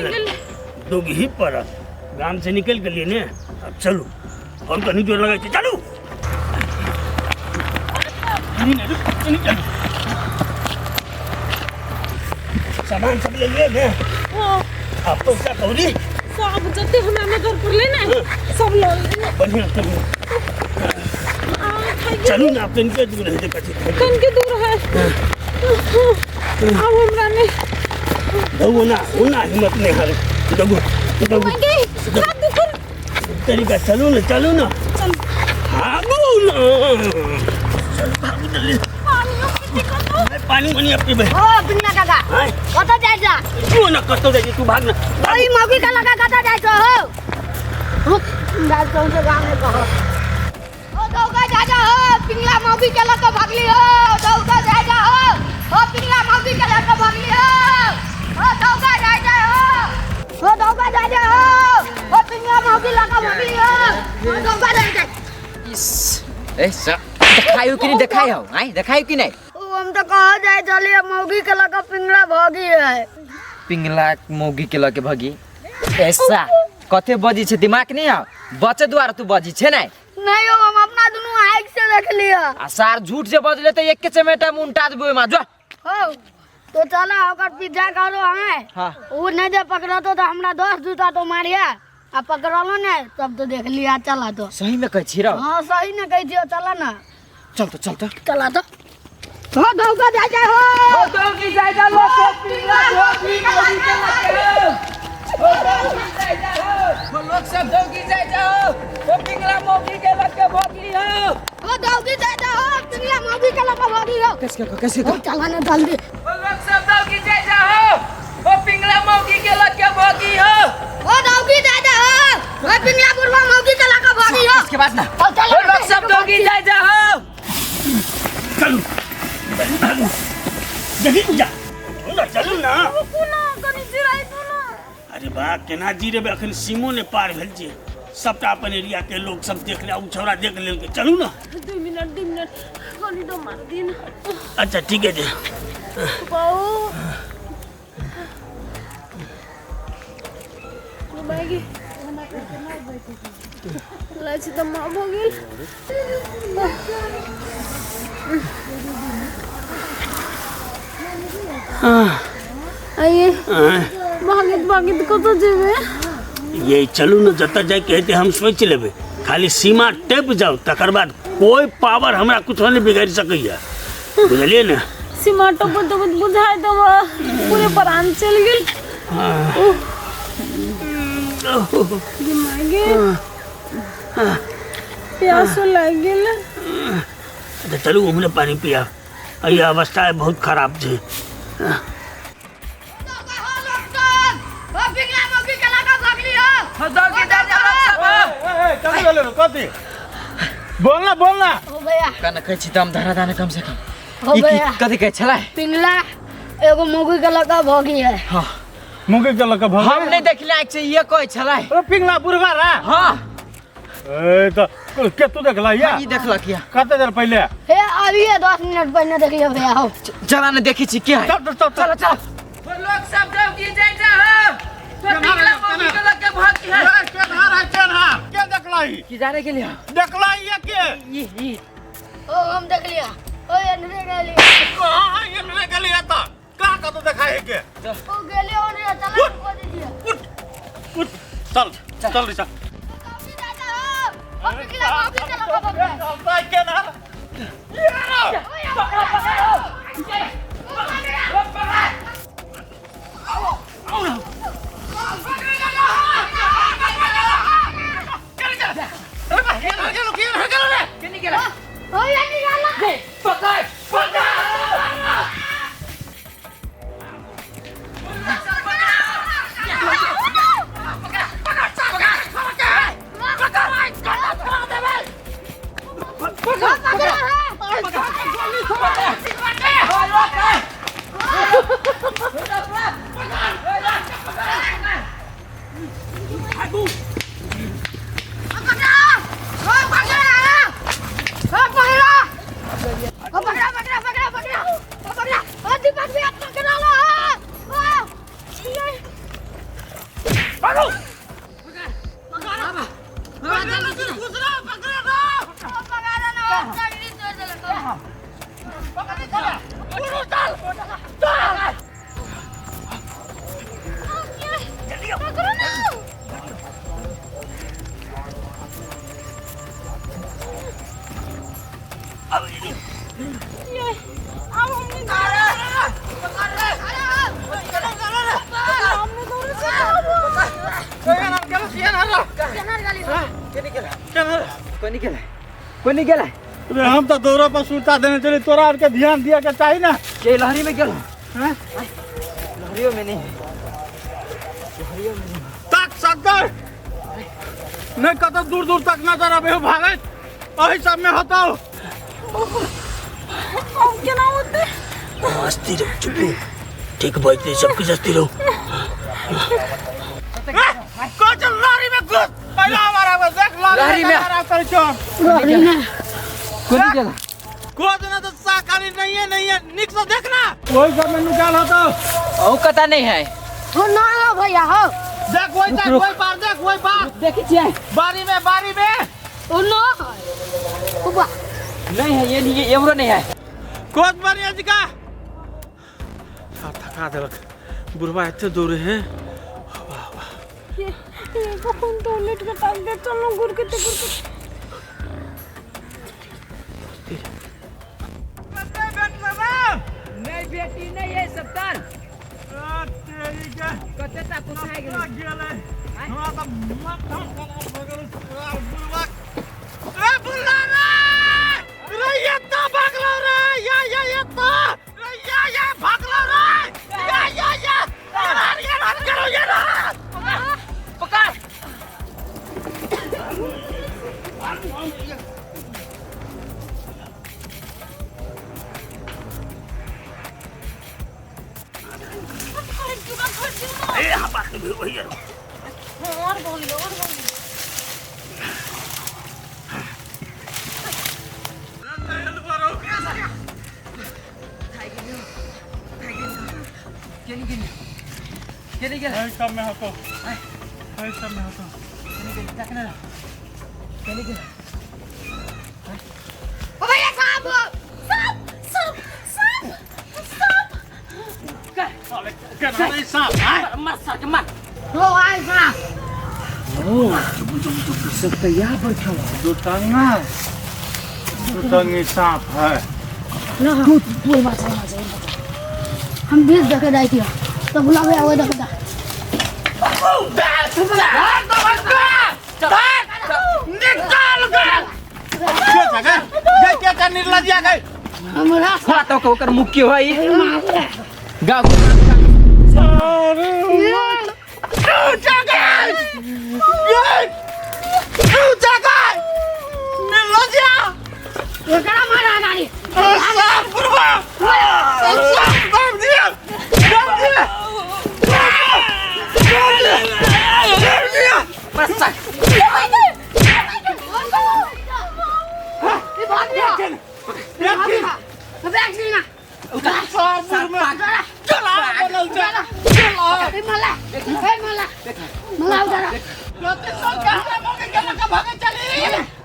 गेल दोगही पड़त। गाम से निकलि गेलियै ने, आब चलू। हम कनि जोर लगै छै, चलू। कनि ने रुक, कनि चलू। सामान सब लेलियै ने? हाँ। आ पैसा कौड़ी? सब जते हमरा नजर पड़लै ने, सब लऽ लेलियै। बढ़िआँ, चलू। चलू ने, आब कनिके दूर हेतै। कथी? कनिके दूर है। आब हमरा नहि। दौगो ना, ओना हिम्मत नहि हारू। दौगो, दौगो। तरीका, चलू ने, चलू ने। भागू ने, चलू, भागू जल्दी। पानी वानी अब पीबै। ओ दुनिया काका, कतऽ जाइ छ? तू ना कतौ जाइ छी, तू भाग ना। ओई मौगी के लगा कतऽ जाइ छ हो? रुक, दाल चौसे गाँव में कहो। ओ दौगा जा जा हो, पिंगला मौगी के लगा भागली हो। दौगा जा जा हो, हो पिंगला मौगी के लगा भागली हो। हो दौगा जा जा हो, हो दौगा जा जा हो, हो पिंगला मौगी लगा भागली हो। हो दौगा जा जा। इस ए सा देखायो कि नहीं देखायो? आय, देखायो कि नहीं? ओ हम तो कहा जाए चलिए, मौगी के लगा पिंगला भागी है। पिंगला मौगी के लगे भगी? ऐसा कथे बजी छे? दिमाग नहीं आओ बचे द्वारा तू बजी छे नहीं? नहीं हो, हम अपना दुनू आँख से देख लिया। आ सार झूठ से बजले तो एक के चमेटा में उल्टा देबो ओइमा, जो। हो तो चला, ओकर पीछा करो हैं। हाँ। वो नहीं जे पकड़तो तो हमरा 10 जूता तो मारिया, आ पकड़लो ने तब तो देख लिया। चला तो। सही में कहै छी रौ? हाँ, सही ने कहै छियो, चला ना। चल तो, चल तो। चला तो। हो दौगा जा जा हो, दौगी जा जा लोग सब पिंगला भोगी मौगी के लगे हो। हो दौगी जा जा हो, हो लोग सब दौगी जा जा हो, हो पिंगला मौगी के लगे भोगी हो। हो दौगी जा जा हो, पिंगला मौगी के लगे भोगी हो। कैसे कहो, कैसे हो? कहो? चला ना जल्दी। हो लोग सब दौगी जा जा हो, हो पिंगला मौगी के लगे भोगी हो। हो दौगी जा जा हो, हो पिंगला बुढ़वा मौगी के लगे भोगी हो। इसके बाद ना हो चला। हो लोग सब दौगी जा जा हो। चलू, भागू, देखी जा ना, चलू ना। रुकू ना, कनि जिराइ दू ना। अरे बा, केना जीरेबै? अखन सीमो ने पार भेल छै। सबटा अपन एरिया के लोग सब देख ले, उ छौड़ा देख लेलकै। चलू ना। 2 मिनट, 2 मिनट, कनि दम मार दिए ना। अच्छा, ठीक है जी। बाऊ घुमाएगी लागै छै, दम्मा भऽ गेल। आइए, भागैत भागैत कतऽ जेबै? ये चलू ने, जतऽ जाइके हेतै हम सोचि लेबै। खाली सीमा टपि जाउ, तकर बाद कोइ पावर हमरा कुछो नहि बिगाड़ि सकैए, बुझलियै ने? सीमा टपैत टपैत बुझाइ तऽ हमरा पूरे प्राण चलि गेल। दिमागे प्यासो लागि गेल। अच्छा चलू, उम्हरे पानी पिया। एहि अवस्था बहुत खराब छै। हो पिंगला मौगी के लगे भोगली हो। हो दौगी जा जा लोग सब हो। कथी भेलै रे? कथी? बोल ना, बोल ना। हो भैया। कन कहै छी दम धरा दाने कम से कम। हो ई की भैया। कथी कहै छलै? पिंगला एगो मौगी के लगे भोगी है। हाँ। मुगी के लके भग? हम नहीं देखले आँख से, ये कहै छलै। ओ पिंगला बुढ़वा रा? हाँ। ए त के तू देखला या? ई देखलक या। कते देर पहिले? हे, अभी 10 मिनट पहले देख लियो भैया। हो चला ने, देखी छी के है। चल चल चल। चलो चलो, लोग सब दौगी जाय जा हो, तो पिंगला मौगी के लगे भगी है। ए, केनहार है, केनहार के देखला ही? की जाने के लिए देखला ही है के? ई ई। ओ हम देख लिया, ओ एनरे गेली। कहाँ है? ये नहीं गेली है त कहाँ कतौ देखा है के? ओ गेली ओनरे, चला को दीजिए। उठ उठ, चल चल रिचा। दौगी जा जा हो, हो पिंगला मौगी के लगे भोगी है। चलता है केनहार। ओ ये निकाला। पकड़ पकड़। पकड़ा, ओ पकड़ा, ओ पकड़ा, ओ पकड़ा। पकड़ो ना। ये अब हमने हमने दौड़े से कोनी गेलै, कोनी गेलै? अबे हम तो दौरा पर सुरता देने चले, तोरा आर के ध्यान दिया के चाही ना। के लहरी में गेल? हैं? लहरियों में नहीं, लहरियों में नहीं। तक सकते नहीं, कतौ दूर दूर तक नजर आबे हो भागैत, एही सब में होतौ। हम केना होते? अस्थिर रहो, चुप रहो, ठीक बैठते सब कुछ अस्थिर रहो। को चल लहरी में घुस, पहला हमारा बस देख लहरी में। खराब करै छौ। कोनी गेल? को देना तो शाकाहारी नहीं है, नहीं है, निक से देखना। वही सब में नुकाल होतौ। ओ कता नहीं है। हो ना हो भैया हो। देख वही देख, वही पार देख, वही पार देखी छियै? बारी में, बारी में। ओ ना है। उबा नहीं है, ये नहीं है, एमरो नहीं है। कोच बढ़िया जी का थका देलक बुढ़वा, एते दौड़े है। ये ये कखन टॉयलेट के टाइम दे चलो गुरके ते गुरके। नहीं बेटी नहीं है सत्तर। कते तक उठाय गेलै? हमरा तऽ माथा खराब भऽ गेल बुढ़वा। ए बुढ़वा रे, रे एत्ता भागलौ रे, या या एत्ता रे, या या भागलौ रे, या या या ये ये करो ये। पकड़। ए हाँ बात नहीं वही है। और बोल और बोल। केनी गेलै? केनी गेलै? एहि सब में होतौ, एहि सब में होतौ। केनी गेलै? देखने केनी गेलै? ओ भैया साहब सांप सांप सांप सांप। केना रे सांप आय? मर सर के मार। हो आय साहब। सब तैयार बैठल है। दू टंगा, दू टंगी सांप है। ना तू तू बात है। हम बीस देखे जाए थी तो बुलावे आवे देखे जा। निकाल गए के जगह ये के का निर्लज्जिया गए। हमरा थोड़ा तो ओकर मुख्य होई गाँव। अरे तू जगह ये तू जगह निर्लज्जिया ओकरा मारा नानी। सांप बुढ़वा, सांप दाम दिया, दाम दिया, दाम दिया। मर सर। ये भाग गया। देखी बैठ ना। सांप बुढ़वा चला बनल चला चला। ए मला, ए मला, मला उधर। कते सोच के हमरा मौके के लगा भागे चली।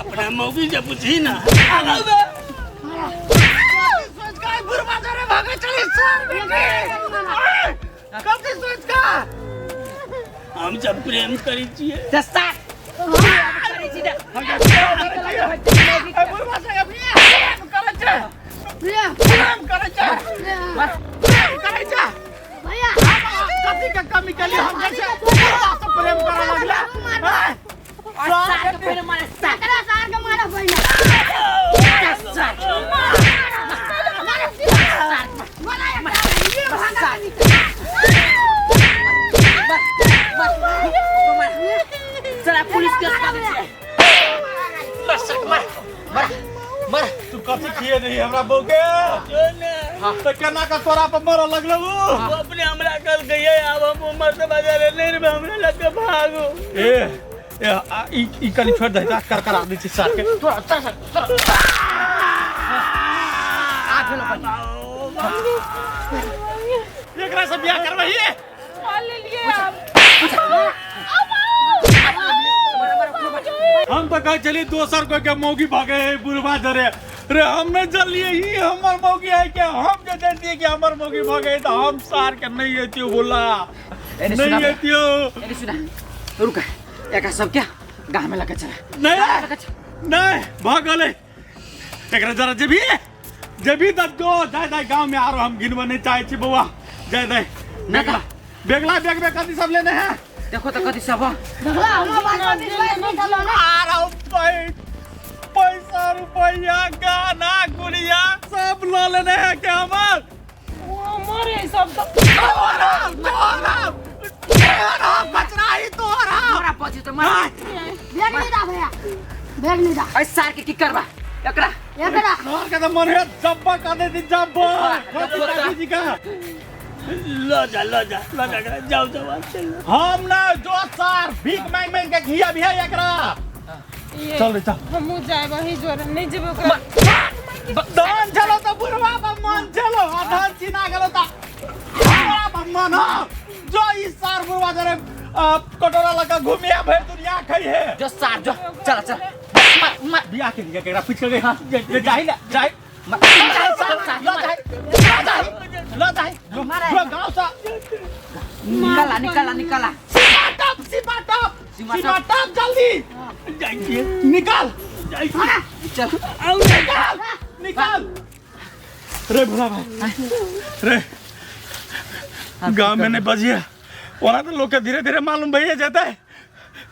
अपना मौगी से पूछी ना। सोच के बुढ़वा जरे भागे चली सर बेटी। कते सोच का हम सब प्रेम करी छियै। दस्ता बुढ़वा से प्रेम करै छै, प्रिया प्रेम करै छै, प्रेम करै छै। भैया कथी के कमी के लिए हम जैसे बुढ़वा से प्रेम करे लगला? हैं? सार के पहले मारे सार। एकरा सार के मारा भैया। सार मारा ये भागा। चला पुलिस के पास छै। मर सर मर मर मर। तू कथी खिए नहीं हमरा बहू के? तो केना के तोरा पर मरऽ लगलौ? वो अपने हमरा कल गई, अब हम उमर से बाजार नहीं रे, हमरा लग के भागो। ए ए आ, ई ई कनी छोड़ दे, कर करा दै छी सर के। तोरा चल चल चल आ भेलो एकरा से बियाह करबही? ले लिए आप। हम तो कहे चली दोसर कोई के मौगी भागे है बुढ़वा जरे। रे हम नहीं जानलिए ई हमर मौगी है के हम जे जानतिए कि हमर मौगी भ गई तो हम सार के नहीं एतियो बोला। एने सुना। नहीं एतियो। एने सुना, रुक, एकरा सब क्या गाँव में लगे चला। नहीं। लगे चला। नहीं भ गेलै। एकरा जरा जेबी जेबी त जो जाय जाय गांव में आरो हम गिनबो नहीं चाहे छी बौआ, जाय जाय। बेगला बेगला बेग में कथी सब लेने है? देखो तो कथी सब हो। देखला हमरा बात पर विश्वास नहीं चलो ना। आ रहा हूँ पैसा रुपया गाना गुड़िया सब ल लेने है के हमर? वो मरे सब तो। तोहरा तोहरा तोहरा बचरा ही तोहरा। मारा पची तो मारा। बैग नहीं दा भैया, बैग नहीं दा। ऐ सार के की करबा एकरा? एकरा तोहर के तो मन है जब्बा कर दे दी जब्बा। देखो। जी का ल जा ल जा ल जा एकरा, जाओ जाओ आ, चल। हम ना जो सार भीख मांग मांग के घिया भी है एकरा। ये चल रे चल। हमहू जाए वही जोरे नहीं जेबे ओकरा। धान चलो तो बुढ़वा पर मन चलो आ धान छीना गेलो त हमरा पर मन हो जो ई सार बुढ़वा जरे कटोरा लगा घुमिया भर दुनिया खाई है। जो सार जो चल चल मार मार। बियाह के लिए केकरा पूछ के गई? हां जे जाहि ना जाहि। मार। ल जाहि ल जाहि ल जाहि जो मारा। गांव सा। निकाला निकाला निकाला। सीमा टप सीमा टप सीमा सीमा टप जल्दी जाइ छियै। निकाल। जाइ छियै। चल। आउ। निकाल निकाल रे भोला भाई रे, गांव में नहीं बजिया ओना तो लोग के धीरे धीरे मालूम भइए जाता है,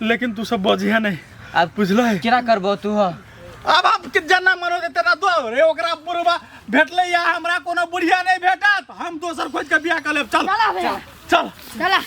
लेकिन तू सब बजिया नहीं। अब बुझल है? केना करबो तू हो? अब हम के जना मनो के तेरा दो रे ओकरा बुढ़वा भेटले या हमरा कोनो बुढ़िया नहीं भेटत, हम दोसर खोज के बियाह कर लेब। चल। चला भैया। चल। चला।